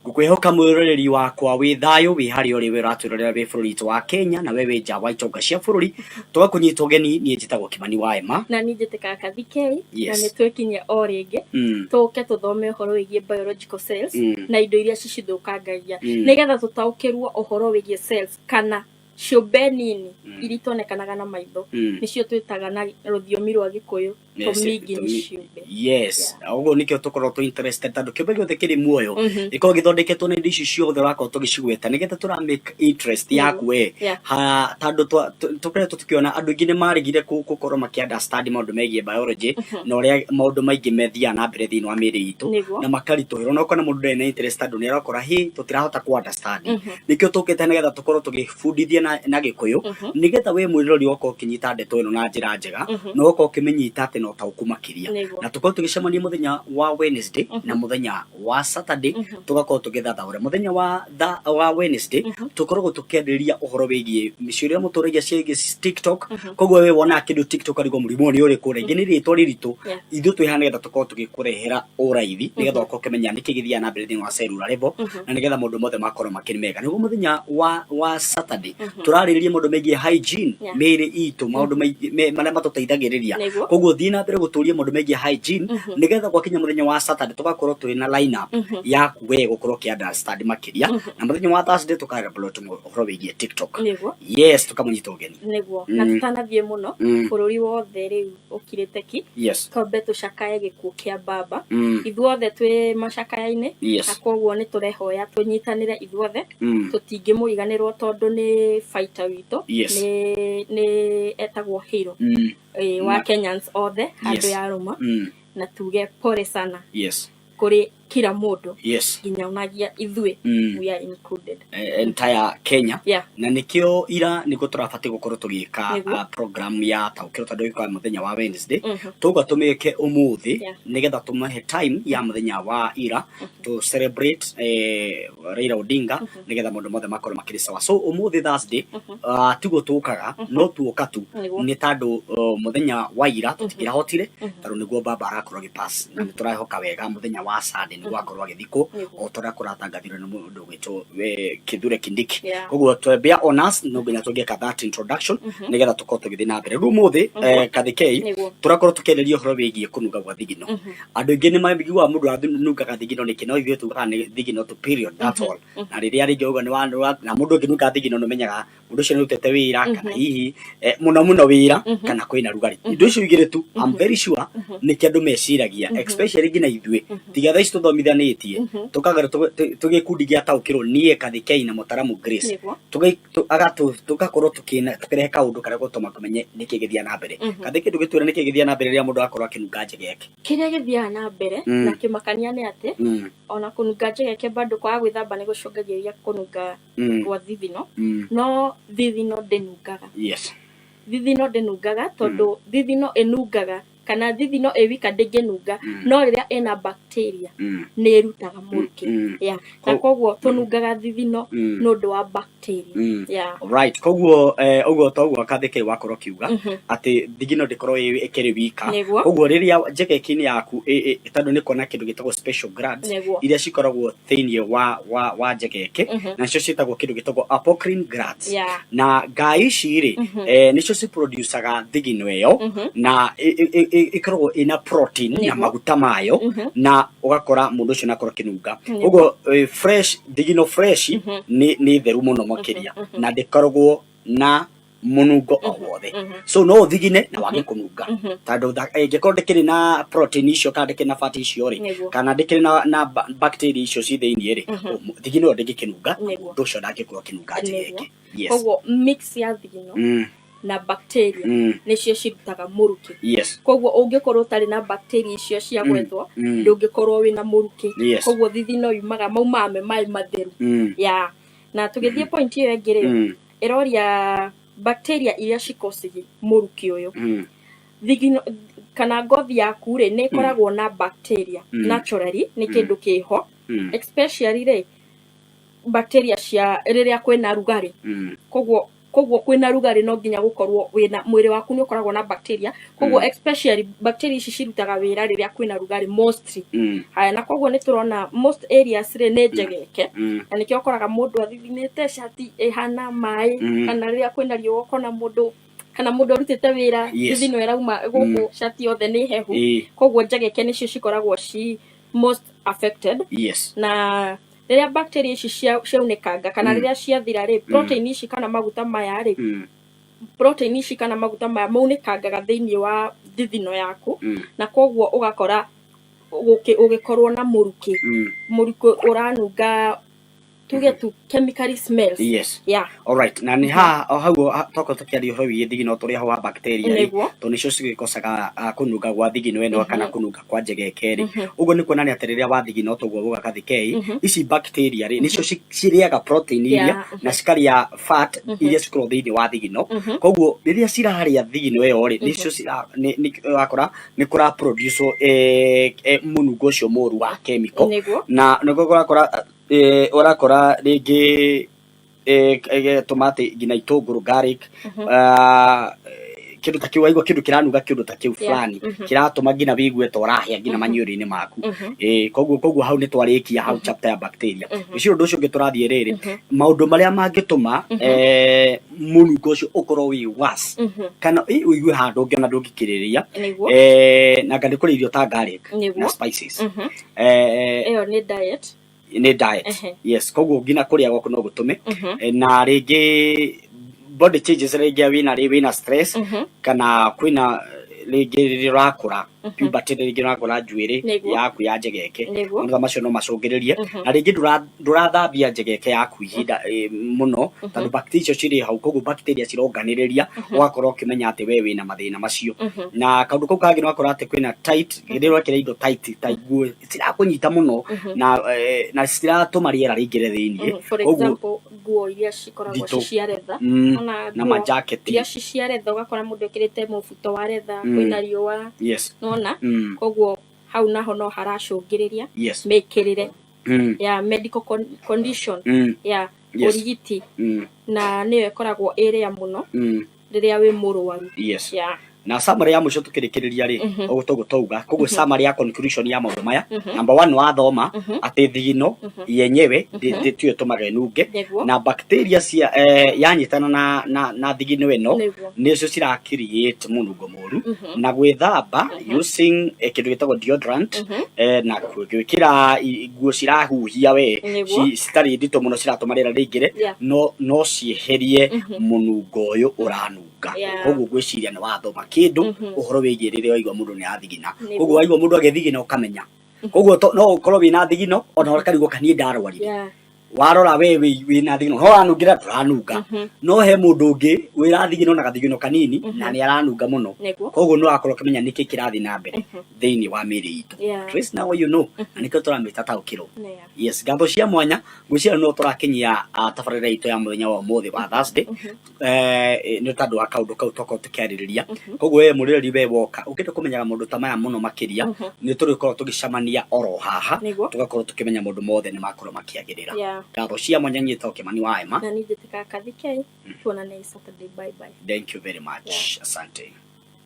Ngũkwĩhoka mwĩroreri wakwa wĩ thayũ, wĩ harĩa ũrĩ, we ũratwĩrorera wĩ bũrũri witũ wa Kenya na we wĩ nja wa itonga cia bũrũri, tũgakũnyita ũgeni. Niĩ njĩtagwo Kimani wa Emma. Na niĩ njĩtĩkaga Kathi K. Na nĩ twĩkinyia o rĩngĩ tũke tũthome ũhoro wĩgiĩ biological cells na indo iria cicithũkangagia, nĩgetha tũtaũkĩrwo ũhoro wĩgiĩ cells kana ciũmbe nini iria itonekanaga na maitho, nĩcio twĩtaga na rũthiomi rwa Gĩkũyũ tũmingi nĩ ciũmbe. Yes, ũguo nĩkĩo tũkorwo tũ interested, tondũ kĩũmbe gĩothe kĩrĩ muoyo gĩkoragwo gĩthondeketwo na indo ici ciothe ũrakorwo tũgĩcigweta, nĩgetha tũra make interest yaku we ha, tondũ tũkoretwo tũkĩona andũ aingĩ nĩ maregire gũkorwo makĩ understand maũndũ megiĩ biology na ũrĩa maũndũ maingĩ methiaga na mbere thĩinĩ wa mĩĩrĩ itũ na makaritũhĩrwo, na ũkona mũndũ ndarĩ na interest tondũ nĩ arakora hĩ tũtirahota kũ understand. Nĩkĩo tũkĩte nĩgetha tũkorwo tũgĩbundithia na Gĩkũyũ, nĩgetha we mwĩroreri ũgakorwo ũkĩnyita ndeto ĩno na njĩra njega na ũgakorwo ũkĩmĩnyita atĩ na ũtaũku makĩria. Na tũkorwo tũgĩcemania mũthenya wa Wednesday na mũthenya wa Saturday, tũgakorwo tũgĩthathaũra. Mũthenya wa Wednesday tũkoragwo tũkĩarĩrĩria ũhoro wĩgiĩ ciũria mũtũragia ciĩgiĩ TikTok. Koguo we wonaga kĩndũ TikTok arigwo mũrimũ nĩ ũrĩkũ, rĩngĩ nĩ rĩtwa rĩritũ. Ithuĩ twĩ haha nĩgetha tũkorwo tũgĩkũrehera ũraithi, nĩgetha ũkorwo ũkĩmenya nĩkĩ gĩthiaga na mbere thĩinĩ wa cellular level, na nĩgetha maũndũ mothe makorwo makĩrĩ mega. Nĩguo mũthenya wa Saturday tũrarĩrĩria maũndũ megiĩ hygiene, mĩĩrĩ itũ, maũndũ maingĩ marĩa matũteithagĩrĩria. Koguo thiĩ na mbere gũtũria maũndũ megiĩ hygiene, nĩgetha gwakinya mũthenya wa Saturday tũgakorwo twĩ na line up yaku we gũkorwo ũkĩ understand makĩria. Na mũthenya wa Thursday tũkarĩa ũhoro wĩgiĩ TikTok. Yes, tũkamũnyita ũgeni. Nĩguo. Na tũtanathiĩ mũno, bũrũri wothe rĩu ũkirĩte ki. Twambe tũcakae gĩkuũ kĩa baba. Ithuothe twĩ macakaya-inĩ. Na koguo nĩ tũrehoya tũnyitanĩre ithuothe. Tũtingĩmũriganĩrwo tondũ nĩ fighter witũ. Nĩ etagwo hero wa Kenyans othe handũ ya rũma. Na tuge pole sana kũrĩ kila mũndũ, nginya onagia ithuĩ, we are included. Entire Kenya. Na nĩkĩo ira nĩguo tũrabatiĩ gũkorwo tũgĩka program ya taũkĩrwo, tondũ ĩkaga mũthenya wa Wednesday. Tauga tũmĩke ũmũthĩ nĩgetha tũmahe time ya mũthenya wa ira to celebrate Raila Odinga, nĩgetha maũndũ mothe makorwo makĩrĩ sawa. So ũmũthĩ Thursday tiguo tũkaga no tuoka tu nĩ tondũ mũthenya wa ira tũtikĩrahotire, tondũ nĩguo baba arakorwo agĩpass, na nĩ tũrehoka wega mũthenya wa Sunday nĩguo akorwo agĩthikwo o ta ũrĩa kũratangathirwo nĩ mũndũ ũgwĩtwo Kithure Kindiki. Koguo bear on us, no nginya tũngĩka that introduction nĩgetha tũkorwo tũgĩthiĩ na mbere. Rĩu ũmũthĩ, Kathikei, tũrakorwo tũkĩarĩria ũhoro wĩgiĩ kũnunga gwa thigino. Andũ aingĩ nĩ maiguaga mũndũ anungaga thigino nĩkĩ, no ithuĩ tugaga nĩ thigino tu, period, that's all. Na rĩrĩa rĩngĩ ũguo nĩ na mũndũ ũngĩnunga thigino nĩ ũmenyaga mũndũ ũcio nĩ arutĩte wĩra, kana hihi mũno mũno wĩra, kana kwĩna rugarĩ. Indo icio igĩrĩ tu, I'm very sure nĩkĩo andũ meciragia, especially nginya ithuĩ tiga thaa ici tũthomithanĩtie tũkagera tũgĩkundi gĩa taũkĩrwo, niĩ Kathikei na mũtaramu Grace, tũgakorwo tũkĩrehe kaũndũ karĩa gũtũma tũmenye nĩkĩ gĩthiaga na mbere. Kathikei, ndũgĩtwĩre nĩkĩ gĩthiaga na mbere rĩrĩa mũndũ akorwo akĩnunga njegeke? Kĩrĩa gĩthiaga na mbere na kĩmakania nĩ atĩ ona kũnunga njegeke bado kwaga gwĩthamba nĩ gũcũngagĩrĩria kũnunga gwa thithino. No thithino ndĩnungaga. Thithino ndĩnungaga, tondũ thithino ĩnungaga, kana thithino ĩ wika ndĩngĩnunga, no rĩrĩa ĩna bacteria nĩ ĩrutaga mũrukĩ. Yeah. Na koguo tũnungaga thithino nĩ ũndũ wa bacteria. Yeah. Right, koguo ũguo toguo Kathikei wakorwo kiuga atĩ thigino ndĩkorwo ĩkĩrĩ wika. Koguo rĩrĩa njegeki-inĩ yaku tondũ nĩ kuona kĩndũ gĩtagwo special glands iria cikoragwo thĩinĩ wa njegeke, nacio ciĩtagwo kĩndũ gĩtagwo apocrine glands. Na ngai ici rĩ, nĩcio ciproducaga thigino ĩyo, na ĩkoragwo ĩna protein na maguta mayo, na ũgakora mũndũ ũcio nakorwo akĩnunga. Ũguo fresh thigino, fresh nĩ theru mũno makĩria na ndĩkoragwo na mũnungo o wothe. So no ũthigine na wage kũnunga, tondũ ĩngĩkorwo ndĩkĩrĩ na protein icio kana ndĩkĩrĩ na fat icio rĩ, kana ndĩkĩrĩ na bacteria icio ci thĩinĩ rĩ, thigino ĩyo ndĩngĩkĩnunga. Mũndũ ũcio ndangĩkorwo akĩnunga njegeke. Yes. Koguo mix ya thigino na bacteria nĩcio cirutaga mũrukĩ. Koguo ũngĩkorwo ũtarĩ na bacteria icio cia gwethwo, ndũngĩkorwo wĩna mũrukĩ. Koguo thithino yumaga, maumaga me maĩ matheru. Ya, na tũgĩthiĩ point ĩyo ĩngĩ rĩ, ĩroria bacteria iria cicausaga mũrukĩ ũyũ. Thigino kana ngothi yaku rĩ, nĩ ĩkoragwo na bacteria naturally, nĩ kĩndũ kĩho, especially rĩ bacteria cia rĩrĩa kwĩna rugarĩ. Koguo Koguo kwĩna rugarĩ no nginya gũkorwo wĩna mwĩrĩ waku nĩ ũkoragwo na bacteria, koguo especially bacteria ici cirutaga wĩra rĩrĩa kwĩna rugarĩ mostly. Haya, na koguo nĩ tũrona most areas rĩ nĩ njegeke, na nĩkĩo ũkoraga mũndũ athithinĩte cati ĩhana maĩ, kana rĩrĩa kwĩna riũa ũkona mũndũ kana mũndũ arutĩte wĩra, thithino ĩrauma gũkũ, cati yothe nĩ hehu. Koguo njegeke nĩcio cikoragwo ci most affected. Na rĩrĩa bacteria ici ciaunĩkanga kana rĩrĩa ciathira rĩ, protein ici kana maguta maya rĩ, protein ici kana maguta maya maunĩkangaga thĩinĩ wa thithino yaku, na koguo ũgakora ũgĩkorwo na mũrukĩ, mũrukĩ ũranunga, tuge tu chemical smells. Yeah. Alright, na nĩ haha o hau tokorwo tũkĩaria ũhoro wĩgiĩ thigino tũrĩ hau wa bacteria rĩ, tondũ nĩcio cigĩkocaga kũnunga gwa thigino ĩno kana kũnunga kwa njegeke rĩ. Ũguo nĩ kuonania atĩ rĩrĩa wathigina toguo wauga Gathikei, ici bacteria rĩ nĩcio cirĩaga protein iria na cikarĩa fat iria cikoragwo thĩinĩ wa thigino. Koguo rĩrĩa cirarĩa thigino ĩyo rĩ, nĩcio ũrakora nĩ kũra produce mũnungo ũcio mũru wa chemical. Na nĩguo ũrakora ũrakora rĩngĩ ĩgatũma atĩ nginya itũngũrũ, garlic, kĩndũ ta kĩu, waigua kĩndũ kĩranunga kĩndũ ta kĩu fulani, kĩratũma nginya wĩigue ta ũrahĩa nginya maniũrũ-inĩ maku. Koguo hau nĩ twarĩkia hau chapter ya bacteria. Ũcio ũndũ ũcio ũngĩ tũrathiĩ rĩrĩ, maũndũ marĩa mangĩtũma mũnungo ũcio ũkorwo wĩ worse, kana ũigue handũ ũngĩ ona ndũngĩkirĩrĩria. Na nga nĩ kũrĩa irio ta garlic na spices. Ĩyo nĩ diet. Nĩ diet. Yes, koguo nginya kũrĩa gwaku no gũtũme. Na rĩngĩ body changes, rĩngĩ wĩna stress, kana kwĩna rĩngĩ rĩrĩa ũrakũra, puberty, rĩngĩ ũrakũra njuĩrĩ yaku ya njegeke. Maũndũ ta macio no macũngĩrĩrie. Na rĩngĩ ndũrathambia njegeke yaku ihinda mũno, tondũ bacteria icio cirĩ hau, koguo bacteria cironganĩrĩria, ũgakorwo ũkĩmenya atĩ we wĩna mathĩna macio. Na kaũndũ kau kangĩ nĩ wakora atĩ kwĩna tight, rĩrĩa ũrekĩra indo tight ta nguo cirakũnyita mũno na citiratũma rĩera rĩingĩre thĩiniĩ. For example, nguo iria cikoragwo Nditũ. ci cia leather, ona na nguo majaketi iria ci cia leather, ũgakora mũndũ ekĩrĩte mũbuto wa leather, kwĩna riũa, nona koguo hau naho no haracũngĩrĩria mĩkĩrĩre ya medical condition ya ũrigiti, na nĩyo ĩkoragwo ĩrĩa mũno rĩrĩa wĩ mũrwaru. Yeah. Na summary ya mũico tũkĩrĩkĩrĩria rĩ, ũguo toguo twauga, koguo summary ya conclusion ya maũndũ maya, number one, wathoma atĩ thigino yenyewe tiyo ĩtũmaga ĩnunge, na bacteria cia yanyitana na thigino ĩno, nĩcio cira create mũnungo mũru. Na gwĩthamba using kĩndũ gĩtagwo deodorant, na gwĩkĩra nguo cirahuhia we, citarĩ nditũ mũno ciratũma rĩera rĩingĩre, no cieherie mũnungo ũyũ ũranunga. Koguo ngwĩciria nĩ wathoma kĩndũ ũhoro wĩgiĩ rĩrĩa waigua mũndũ nĩ athigina. Koguo waigua mũndũ agĩthigina ũkamenya, koguo no ũkorwo wĩna thigino ona ũkarigwo kana niĩ ndarwarire. Warora we wĩna thigino no ũranungĩra, ndũranunga, no he mũndũ ũngĩ wĩna thigino na gathigino kanini na nĩ aranunga mũno. Koguo nĩ wakorwo ũkĩmenya nĩkĩ kĩrathiĩ na mbere thĩinĩ wa mĩĩrĩ itũ. Trace now you know, na nĩkĩo tũramĩta taũkĩrwo. Yes, ngatho cia mwanya, ngwĩciria no tũrakinyia tabarĩra itũ ya mũthenya wa ũmũthĩ wa Thursday, nĩ tondũ wa kaũndũ kau twakorwo tũkĩarĩrĩria. Koguo we mũrĩrĩri, we woka ũngĩenda kũmenyaga maũndũ ta maya mũno makĩria, nĩ tũrĩkorwo tũgĩcemania oro haha, tũgakorwo tũkĩmenya maũndũ mothe nĩ makorwo makĩagĩrĩra. Ngatho cia mwanya, nyĩtagwo Kĩmani wa Ema. Na niĩ njĩtĩkaga Kathikei. Tuonane Saturday, bye bye. Thank you very much. Asante.